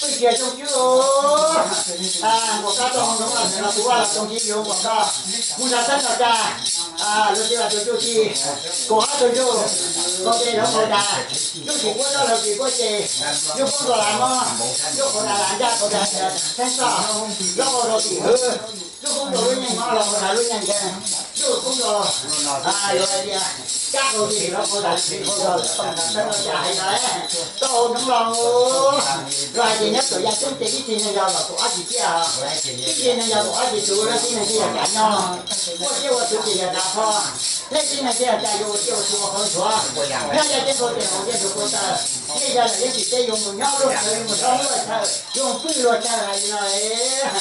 Pwj tias zoo tswb, nquas koj tau hoo nov los kuv vaj los tau tsis yuav nquas koj mus nrog xeeb nrog cai, luag tsis los tus tsuj ci, kaum ob tug ntsuj, kaum ce lawv qau tas, ntsuj tsis puab tsob lawv tsis puab ces, ntsuj poob rau lav mob, ntsuj qau tas lav ncaj qau tas xeeb txhoj, lub qau rau tim hwv, ntsuj poob rau lub nyeej mob los qau tas lub nyeej nkeeg, ntsuj poob rau luag hais tias kab qau tis los qau tas tsis qau rau xeeb rau cai hais no, tau hoo nov los luag hais tias nyob txawm yaj coob ces ib txhia neeg yog los kaum ob tsis tiaj, ib txhia neeg yog kaum ob tsis tus, leej txiv neeg thiaj yog cas nyob, muaj siab ua tus ces yog cas pho, leej txiv neeg thiaj yog cas yuav ua siab ua tus ua qhov ntsuav, nyob yaj ceeb qau tes hauv yaj ntug qau taw, thiaj yog lawm yeej tsis teb yuav mus nyob luag chaw yuav mus txhob luag chaw yuav mus pwj luag chaw hais li no.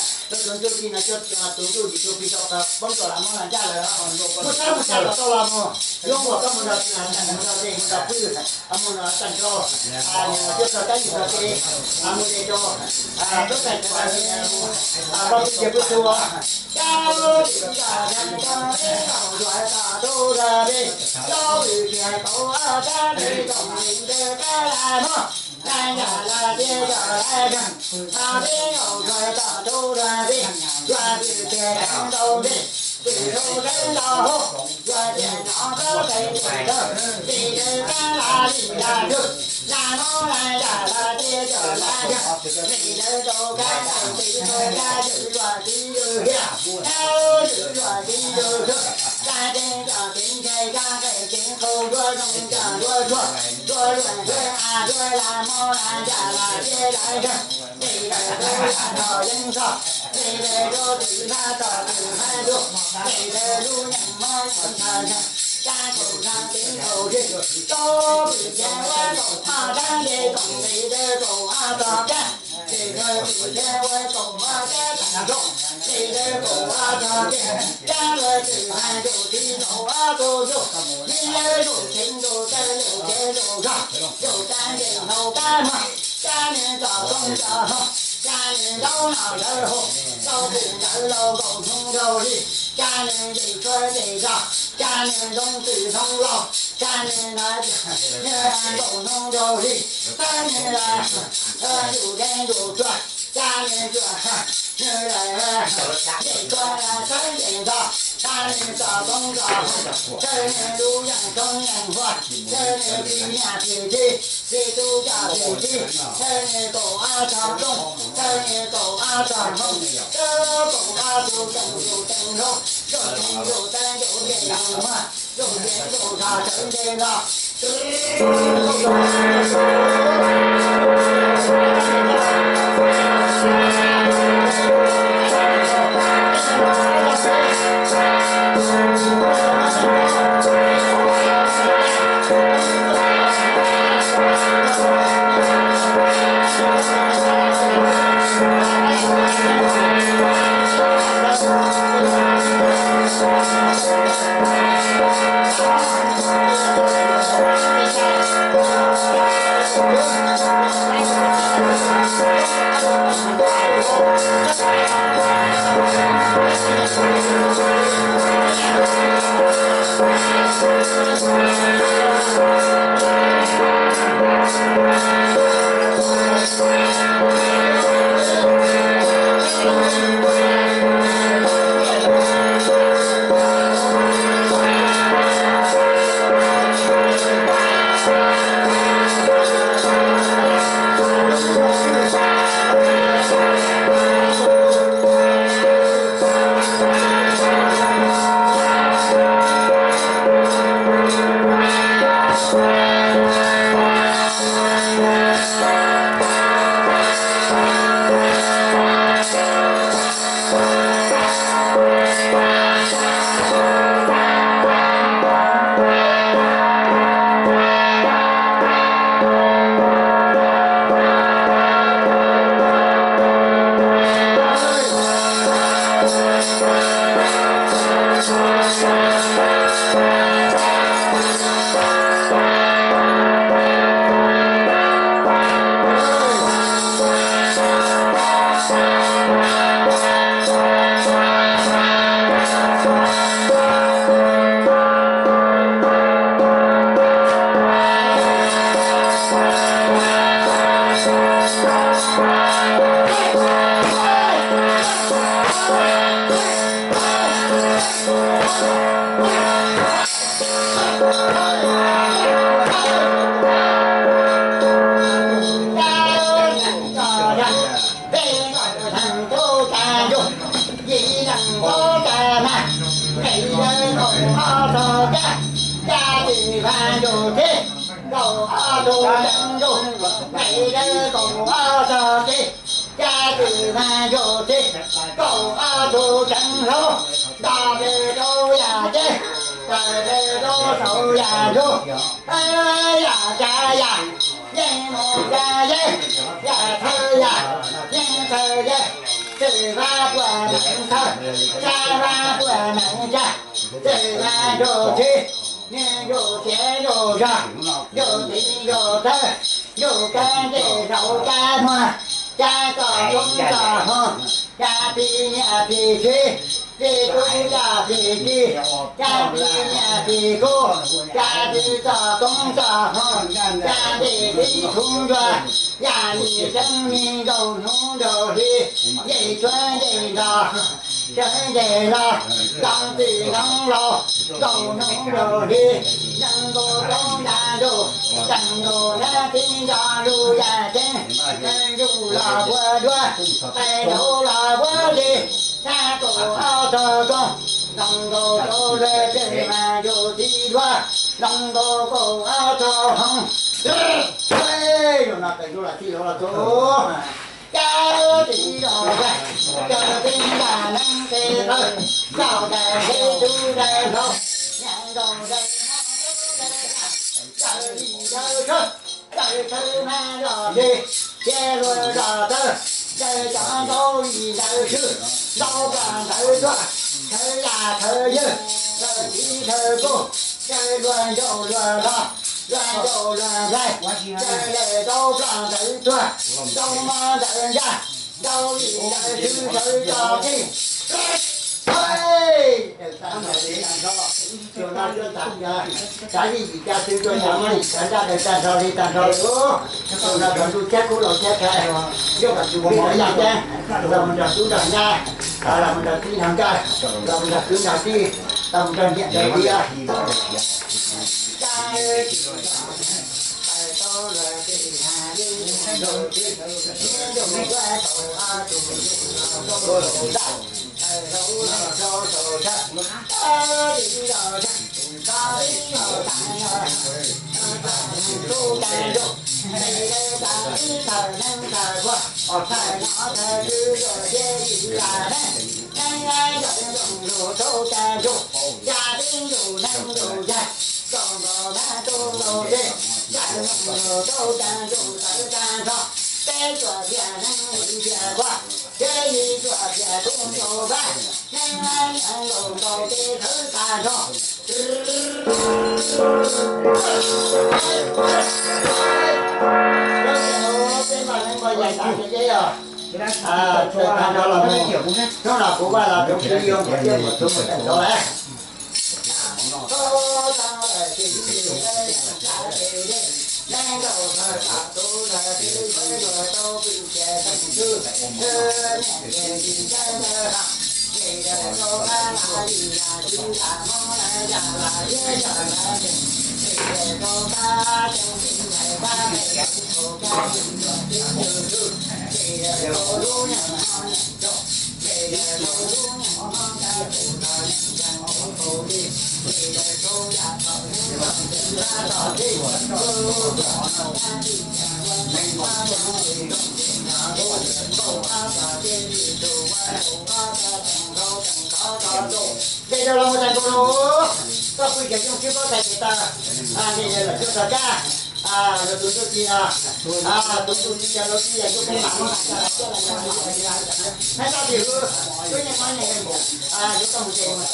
Rau tus ntsuj ci no coj tus ntsuj tis tus plig tau poob rau lav mob lav ncaj lawm, mus txhob mus txog los tau los mus, yuav mus koj mus nrog plig, mus nrog plig, mus nrog pwj, mus nrog tag nrho, coj txog kab yim txog kev, mus de rau tub tais cov, koj pwj ces pwj txhua, cov pwj txhua, cov pwj txhua, cov pwj txhua, cov pwj txhua, Cab neeg tsom toob tsom hau, cab neeg zaub no ntawd hau, zaub tus ntawd laus nkaus hnub nraug li, cab neeg zes tsuag zes zos, cab neeg ntoo twm ntoo laus, cab neeg nkaus hnub nraug li, cab neeg yus deb yus tsuag, cab neeg tsuag, zes tsuag zeb zos, cab neeg tsom toob tsom hau, cab neeg lub yeej toob yeej huab, cab neeg tsis nyiam tsis txib, txib tub coj tsis txib, cab neeg kaum ob tog rooj, cab neeg kaum ob tog hmoo, cab kaum ob tug teem tus teem hlau, yus teem yus teem yus nce yus muag, yus nce yus zog sawv nce los. tug ceev ntuj, nqe dawb kaum ob tog kev, caj txwm mas ncuj txij, kaum ob tug ceev hlob, nto tes rau yam ceb, taw tes rau saum yam ntsug, yam tsav yam yeej mus tsav yeeb, yam thawj yam yeej thawj yeeb, txwm vab puag meem thawj, sab vab puag meem tsaj, txwm mas ncuj txij, niag ncuj txiav ncuj zog, ncuj txiv ncuj tawb, ncuj kab ncej saum kab muag, cab txoj toob txoj hmoov, cab phim nyiaj phim txiv, phim tub coj phim ci, cab phim nyiaj phim kub, cab txiv txoj toob txoj hmoov, cab ncej txiv tub ncuag, yam yim xeeb me nkaus hnub nkaus hli, ncej tsuab ncej nrog, sawv ncej los, ntoo txwm ntoo laus, nkaus hnub nkaus hli, yeej nkaus roob nta ntuj, yeej nkaus nab tib nco lug yam ceeb, yeej ncuj los puag duab, qe dhau los puag li, thab kaum ob tog koog, ntoo nkaus rau lawv tseg mas ncuj txiv duab, ntoo nkaus kaum ob tog hmoov. Zoo no qe ncuj los txij los txug. Cab txiv zog, cab txiv ntaj neeb qe qawg, ntaus ntaj nqe tub ntaj hlau, nyav ntaus ntaj mob tub ntaj yaj, ntaus yim ntaus tshawb, ntaus tshawb mab zoj ntseg, thiab luag zoj tawg, ntaus cov ntaus yim ntaus swb, ntaus ploj ntaus tuag, khawv yaj khawv yawg, khawv txiv khawv kub, ntaus luag ncauj luag hlo, luag ncauj luag nplaig, ntaus lawm ntaus ploj ntaus tuag, ntaus mob ntaus ntsaj, ntaus yim ntaus swb ntaus tso qij. Tsav yim yim ca tw rua yam muab yim cav ntaj daws tag nrho li tag nrho li. Tus no nrog ntuj thiab kub laus thiab tais, yog kom tus pib nrog yaj ceeb, los mus nrog tub nrog nyab, los mus nrog txib nrog nkawm, los mus nrog kwv nrog tij, los mus nrog niam nrog txiv. Hnub no kuv Vaj los rau Tub Yoo mus thiab mus txog mus txog lawm. Ces rau los mus tag nkaus los, koj pw ces yooj tswb paub tais ces tag, ces lawm tuaj tog kab, los tus ntuj ci no, tus ntuj ci yog rau tib yam ntuj peb mam muab hais tag los coj los yog hais tias, hais tag tim hwv, twb yeej muab nyeem, yuav tau mus ces mus.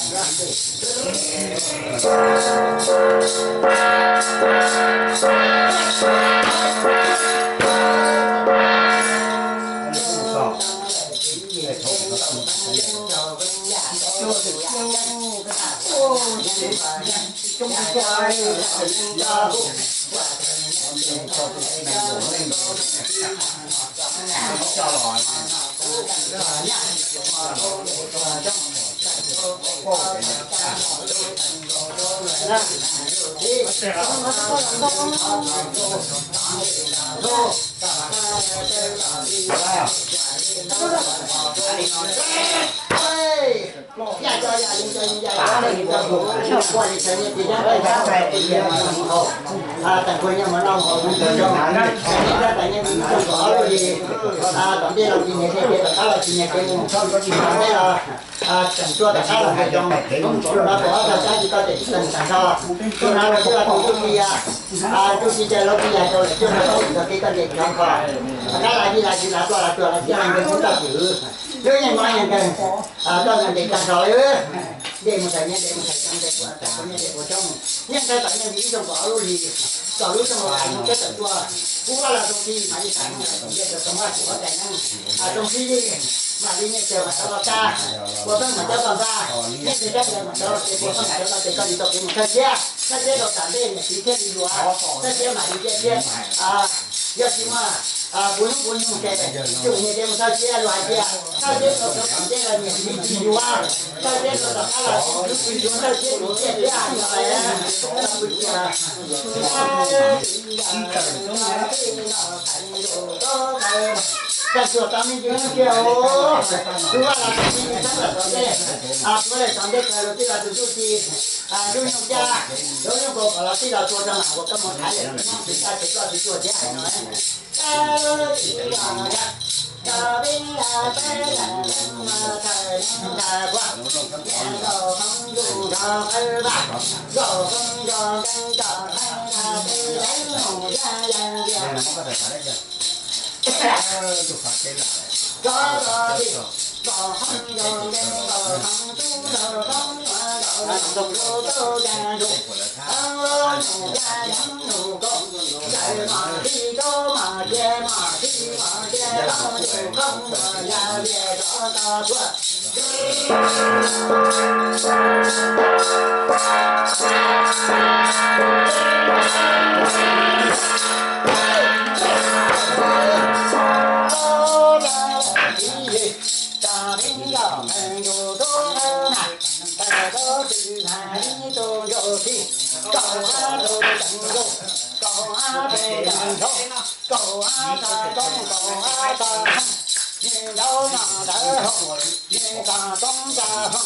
Yaj cov yaj, yeeb cov yeeb, yaj cov yeeb, yeeb cov yeeb, ua li txhais niam txiv nyob peb sab, peb tias mas noj hauv, tag nrho nyob mas noj hauv, nyob pem roob, txhais niam thiab txhais niam txiv nyob pem ob lub hlis, tom ntej los tsis nyiam txiv, tom qab los tsis nyiam txiv mus, tom ntej los tseem tuaj, tom qab los tseem zoo, zaum no pem ob tog cab tsis tau ces tsis tau tag nrho, zaum no los twb los tus tub txiv, tub txiv ces laus txiv yam rau lawm, cuaj rau tub txiv txog kev koj ntes cov kho, tom qab los yij los txiv los tuaj los tuag los txiv los nkees tub txoj kwm, lub yeej mob yeej nkeeg, koj nkees ntes tag nrho li. Ntes mus txhais niam, ntes mus txhais txheeb, ntes puas txhais puas nyiaj, ntes puas coob, nyiaj ntau tom nyiaj ntsis ib xyoos kaum ob lub hlis, kaum lub xyoo los kaum xyoo tsheb tawm tuaj, kub vaj los zoo txij mam li xav nyiaj rau tau maj tsis ob tais neeb, zoo txij li mam li nyiaj txiag mas rov los tsa, puas pheej mas coj tau ntxa, nyiaj txiag rab ntawd mas rov los ces puas pheej mas rov los ces koj li tau kev mus thawj siab, thawj siab rau tom ntej niam txiv thiaj li yuav, thawj siab mam li ciaj thiab. Yog tsis muaj puv hnub puv nyoog ces tsuas nyiaj txiag mus thawj siab, luag hais tias thawj siab rau tom ntej los niam txiv tsis yuav, thawj siab rau tom qab los tsis yuav, thawj siab tsis ciaj thiab no. Koj tsuas tau me ntsis nyob kiag os, kub vaj los tsis nyob tom ntej, kub vaj los tom ntej kawg los tij los tus tub txiv, lub nyoog cab, lub nyoog kaus kom los tij los tua rau mam uas koj mus thaiv lawm, tsis tau ces koj tsis tuaj thiab no.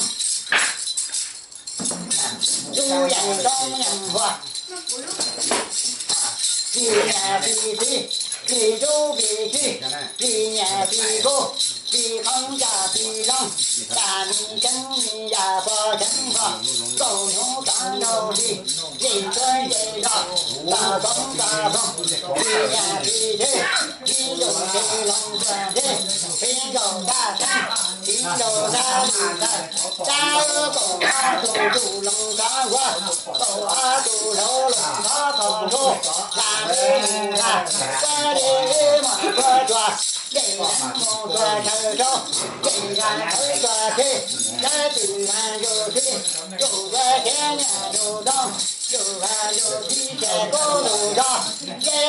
Tus yam roob yam huas, tus yam tis txiv, tis rub tis txij, tis nyam tis kub, tis qoob yam tis loo, yam mi ceeb mi yam pog ceeb pog, nkaus hnub rov nraug hli, yim tuab yim zos, tog koob tog foog, tis nyam tis txij, tis ntuj tis loo tuag ntxig, tis nkaus thaj theeb, tis nkaus thaj lwm tawg, rab kaum ob tug tub loos thov nquab, kaum ob tug hluas loos thov qhov ntuj, hla li mus hla, sab li ib mos tsuag tsuag, nce mus tsuag chaw roob, nce zag thawv tsuag txhij, thawv twm zag ntsuj txhij, ntsuj tsuag txhij nyiam ntsuj ntoo, ntsuj zag ntsuj txhij ces kub ntsuj zog, nce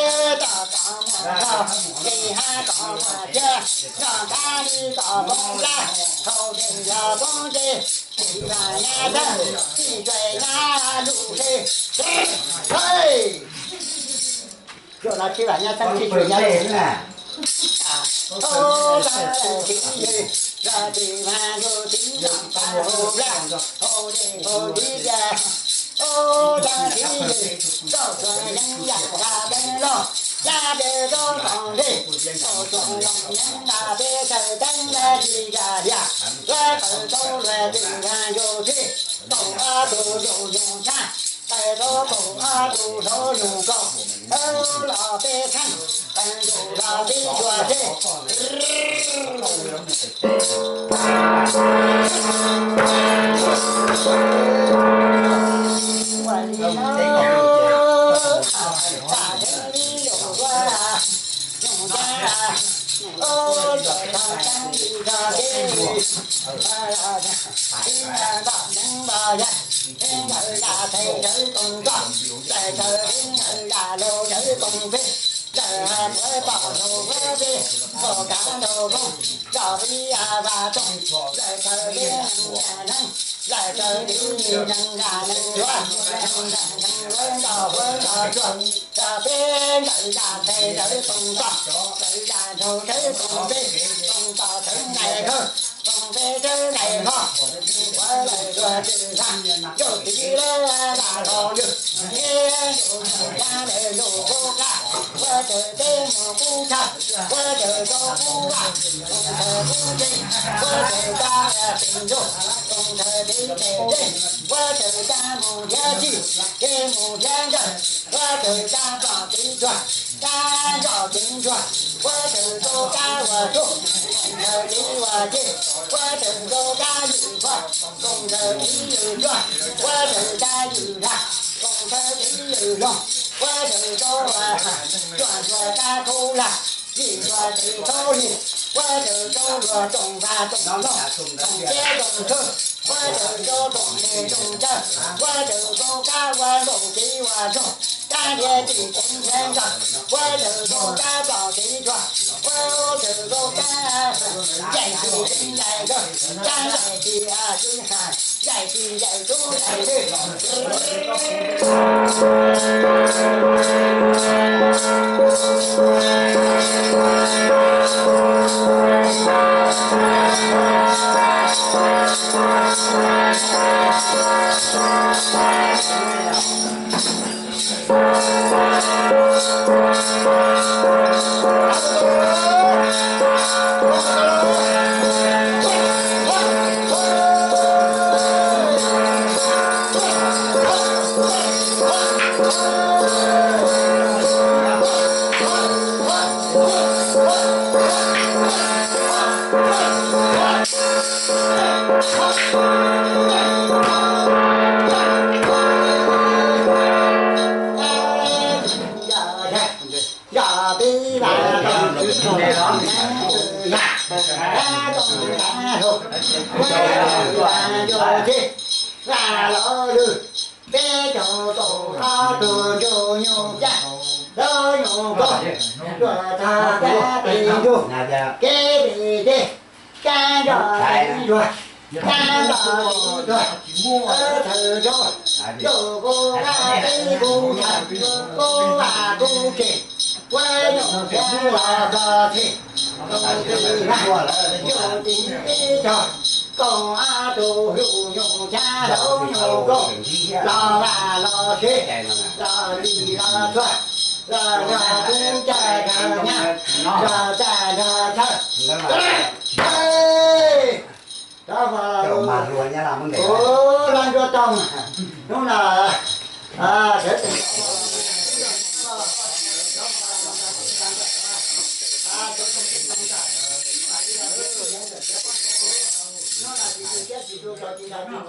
tom tom muaj zog, nce hab tom muaj thiab, noj thab li tom poob plab, haus ntes yog poob ntsej, tsis vam nyab txheeb, tsis tsuas nyab lub ntsej. Hei! Zuaj no tsis vam nyab txheeb tsis tsuas nyab lub ntsej. Ub, tag txiv, zag txiv mas yug txiv nram pas hauv nplaj, hauv dej hauv dib tiag. Ub, tag txiv, txoj tsuag yeeb yam nrag teeb loj, yaj dej roob tod ntej, txoj tsuag loos yeeb nrag peb chaw teeb dab tsi yam lias, tuav qawm tau luag twm zag yug txhij, kaum ob tug yug yug tshaj, qawm tau kaum ob tug hluas yug kaus, los peb tsheej, qawm yug los peb tsuag txhij. Peb teb daim hlob, ua lawm dua tsis tag, yog txiv lawv lam los lwm, thiab yus mus yab lawm lus qub qab, ua tawm teb mus qub tshaj, ua tawm rau qub vaj, koom tawm qub tsev, ua tawm rau tseem ntug, koom tawm txiv tseem ceeb, ua tawm rau mus thiab txij, thiab mus thiab ntawg, ua tawm rau plom txiv tuag, rau nroj txiv ntsuag, ua tawm rau rab uas rug, koom tawm txiv uas ceg, ua tawm rau rab ywm qhuav, koom tawm txiv ywm cuab, ua tawm rau ywm dag, koom tawm txiv ywm loog, ua tawm rau uas cuaj ntsuag rab khaub lag, yim ntsuag txiv khaub lig, ua tawm rau luag toom vaj toom loog, toom teb toom thwj, ua tawm rau toom tes toom taw, ua tawm rau rab ua nkaus txiv ua ntsug, rab ntiav txim ceev ntiav ntsawg, ua tawm rau rab plom txiv tuag, ua tawm rau rab ncaim txim ceev ncaim ntsawg, rab ncaim txim txwv ncaim txim ncaim txwv ncaim txwv. Yog peb vaj tau tsis tau yam, tab tau ntag lug, vaj los lug, peb caug kaum ob tug ntsug nyuj cab, hlub nyuj nkaus, luag tag kab tes ntsug, kev tes ceg, kab nroj ntsuag, kab nroj ntsuag, thawm rau yus kuv qab peb kuv chaw, kuv vaj kuv tsev, kuv nyuj thiab los txog txij, tus twg na yus txiv peb caug kaum ob tug hlub nyuj cab hlub nyuj nkaus, los vaj los tsev, los li los txhua, los yog tub caj nrog nyab, nrog caj nrog chaw. Rov los, ua laj nruab toog, hnub no sawv tsees tsis saib tsis saib lawm,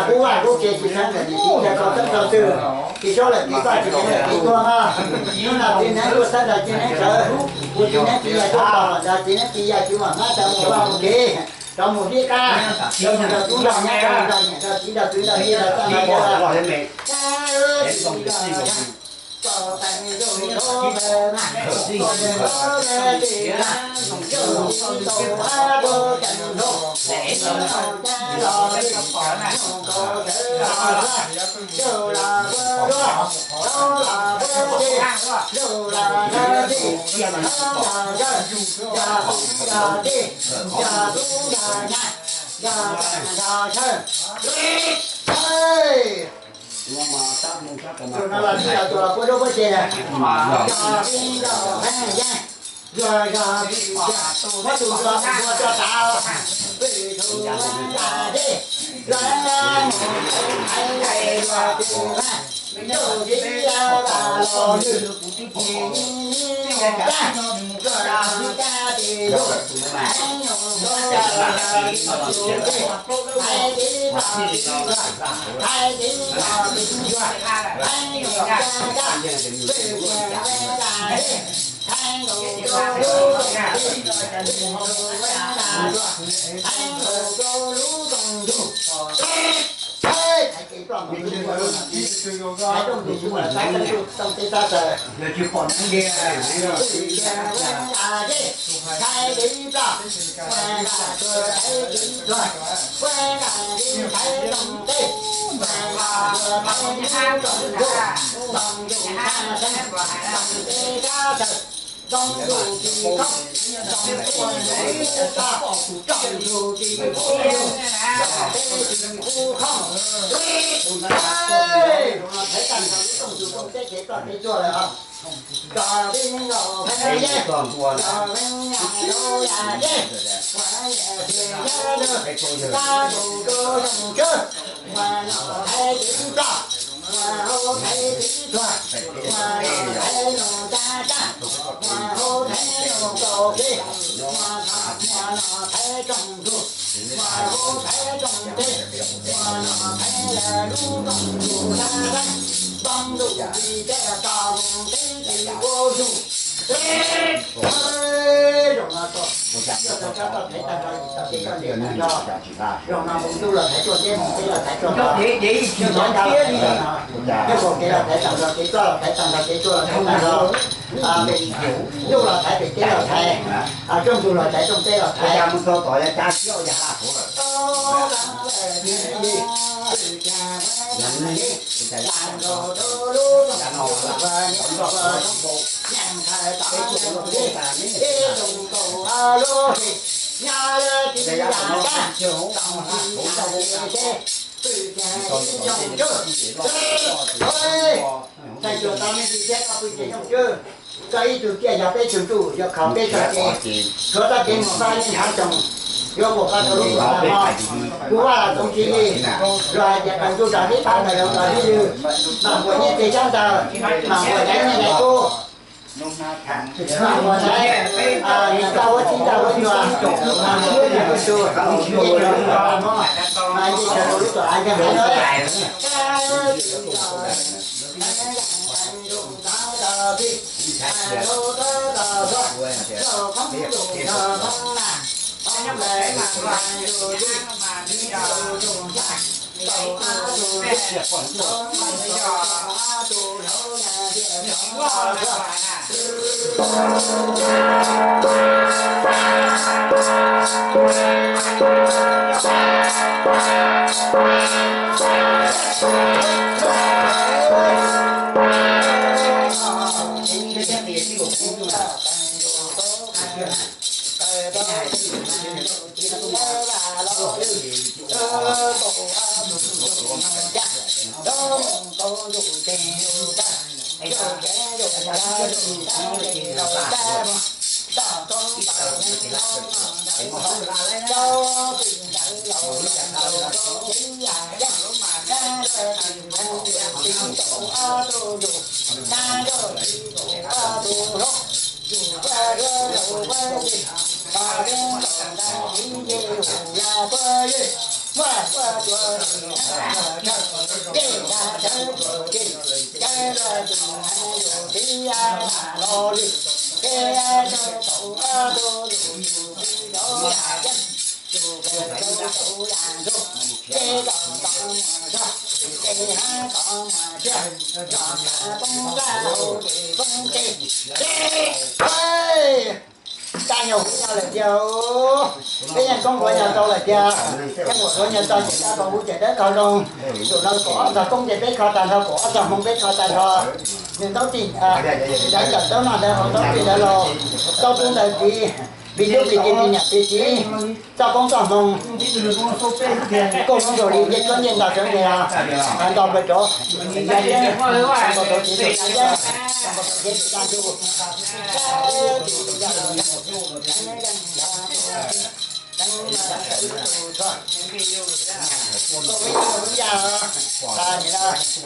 kuv vaj kuv tsev tsis saib ntawm niam txiv chaw txawb txaus twg, tsis saib lawm txiv paj tsis saib lawm txiv tuag no. Hnub no txiv neeb tuaj sab nrad txiv neeb sawv, kuv txiv neeb txiv yaig tuaj txog tom nrad txiv neeb txiv yaig tsis mam hmab rov mus vaj mus tsev, rov mus dib qab, rov mus nrog tub nrog nyab, rov mus nrog niam nrog txiv nrog kwv nrog tij nrog txaj nrog cov. Tus no los tsis yog tus uas puab zaub puab tsev, yog tib yog heev yeej, yog yog muab tus npua npua tso tav, peb tus npua npua teb, los mus tus haiv yuav tus vaj, yog tib yog los lwm, tib yog kab, yog kab tes yug, heev yug kab, yog tus teb, haiv tib los tib yog, haiv tib los tib yog, heev yug kab kab, peb tus npua npua teb, heev yug kab, peb tus npua npua teb, heev yug kab, heev yug kab, lub tooj ntug. Txoov tus tsis khoob, txoov tus tsis tag, txoov tus tsis khoob, txoov tus tsis khoob. Thaiv tag nrho lub rooj ntug rooj teb kev toj kev tsua lawm os. Tso peb neej laus peb yeej, tso peb neej laus yam yeej, tab tus tus zoo tswb, ua no thaiv tib txoj, ua hauv thaiv tib txhua, ua no thaiv no tsa tsaj, ua hauv thaiv no kaum kev, ua no thaiv rooj ntug, ua hauv thaiv rooj teb, ua no thaiv lub rooj ntug sab teeb, txoov tus tsis teb tos mus teb tsis ua zug. Zoo no tso, yog tau tso tau thaiv tag nrho, tau kev tso ntses tag nrho. Zoo no mus ntuj los thaiv tuaj teb, mus teb los thaiv tuaj nrho. Nyob kaum kev los thaiv tag nrho, kev txoj los thaiv tag nrho, kev tsua los thaiv tag nrho. Ntuj los thaiv, pem teb los thaiv, rooj ntug los thaiv, rooj teb los thaiv. Txhais tsuas tau me ntsis thiab koj pw tsev nyoog tswb, txog ib tug ciaj yog peb tug ntsuj, yog khaus peb txoj kev, tshuav txoj kev mus pab yeej hav tsoom, yuav mus pab rau lub tuam no. Kuv Vaj Los Txoov Tsis Lis, luag hais tias taws ntsuj rau tib thab, taws zoo rau tib lwg, mam npuas nyiaj txiag xyab ntawv, mam npuas nyiaj nyiaj nqaij kub, mam npuas nyiaj txiag huab txhib tag huab cua, mam npuas nyiaj txiag huab cua, mam nyiaj txiag rau lub tuam av ntseeg hav no. Tag nyuag huv nyo lawm tiag, peb yeej koob huv nyo tau lawm tiag. Yeej huv nyo tau ces tag huv ces dawb kho zoo. Tus no kaum ob txog koob ces peb kho tag nrho, kaum ob txog hmoo peb kho tag nrho. Nws ntaub txij, ntawv ntawm ntaub no ntawd hauv ntaub txij ntawd los, ntaub tub ntawd tiv, vim tub vim tiv, vim niam vim txiv, txoj koob txoj hmoo, kuj zoo nkaus li ncej tsuab ncej ntog sawv ntsug, nto pawg rov, nto tau txiv tus tag yeeb, nto tau txiv tus tag ntug.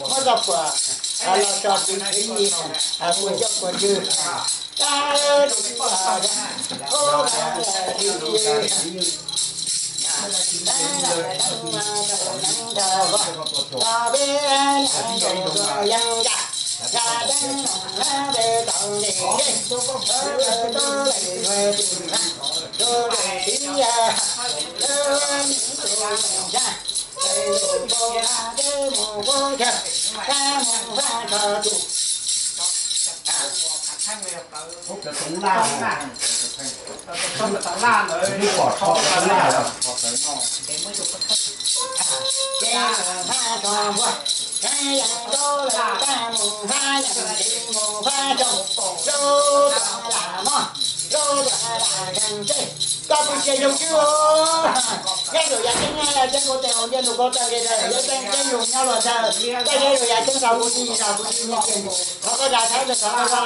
Muab txoj phuam los tso pw khwv yim, puas ncauj puas ntswg. Koj kuj cia zoo swb, zaj lus yam ceeb, ceeb kuv tes hauv ntiaj teb ntiaj teb, yog ceeb ceeb yus nyob luag ntawd, koj zaj lus yam ceeb los kuv tsis zam kuv tsis nyiam, thov koj zam thaum ntawd thov koj zaj,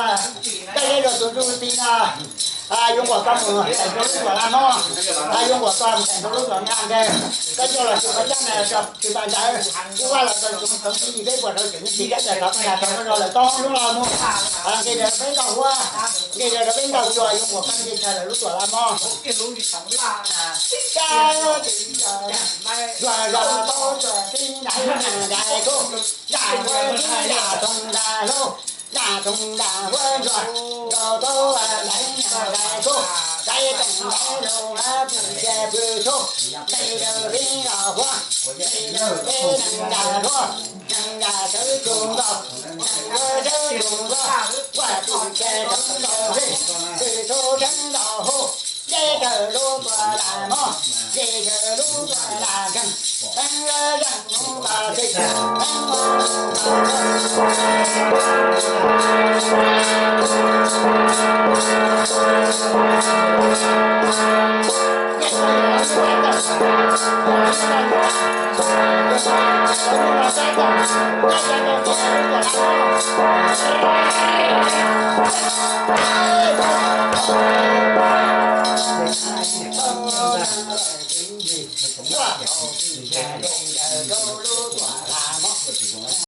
koj zaj lus tus ntsuj plig no, yuav nquam koj mus teem rau lub tuam laj mob, yuav nquam koj mus teem rau lub tuam nkaj ntawd, koj coj los tsis qhov caj na tsis pas ntawd, kuv vaj los tau tsoom tsoom txiv peb puas rau tseem txiv kab tas thov koj zam thov koj zaj lus tau lub los mus, nqis rau peb nkaus huab, nqis rau peb nkaus cua, yuav nquam koj nce chaw lawm lub tuam laj mob. Zuag zog tau tsuas tib ntais ntais kub, zaj huab tib zaj toog ntas hlub, zaj toog ntas huab zuag, zog tau ntais ntais kub, ntais toog ntais hlub, pw cia pw tshub, nqis rau peb nkaus huab, nqis rau peb nees nkaus huab, nees nkaus sawv tsuag nkaus, nees nkaus sawv tsuag nkaus, huab tsuag cia toog nkaus hwj, pw tshub tshub nkaus hub, nce chaw lub tuam laj mob, nce chaw lub tuam laj kheej, teeb lawv zeeg mus nkaus txij, teeb mus nkaus